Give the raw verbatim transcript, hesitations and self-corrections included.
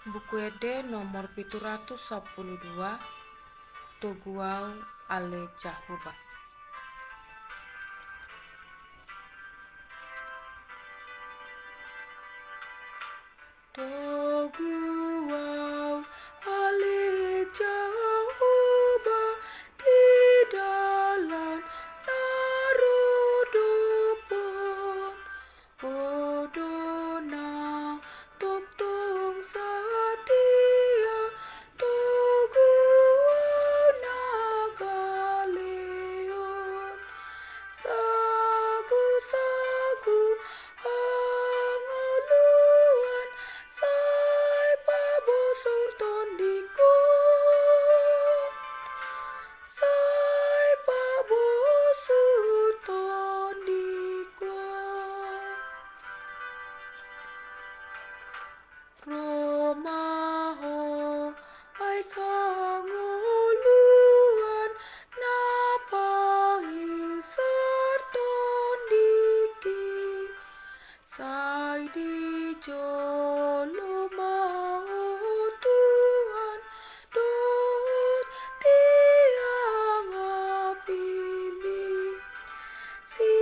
Buku Ende nomor pitu ratus sampulu dua. Togu au ale Jahowa. Togu au ale Jahowa di dalan na rodop on. Ho do na tongtong satia, togu au na gale on. Sagu-sagu hangoluan, sai pabosur tondingku. Sai pabosur tondingku. Ro ma ho aek hangoluan na paisar tondingki. Sai di jolo ma ho Tuhan dohot tiang apimi. Si